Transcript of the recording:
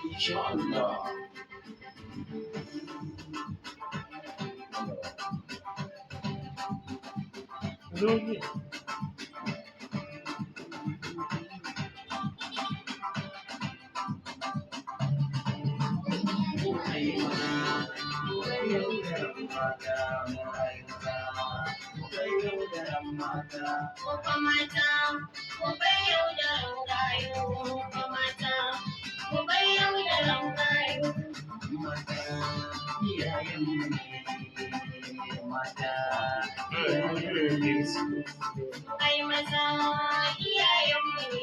Insha Allah. Zogi. Ai maza, mu bar yaudaran mata, mu ai maza, mu bar yaudaran mata. Ku mata, ku bar yaudaran gayu, ku mata, ku bar yaudaran gayu. Mata, iyayenmu ne, mata, iyayenmu ne. Ai maza iyayenmu ne.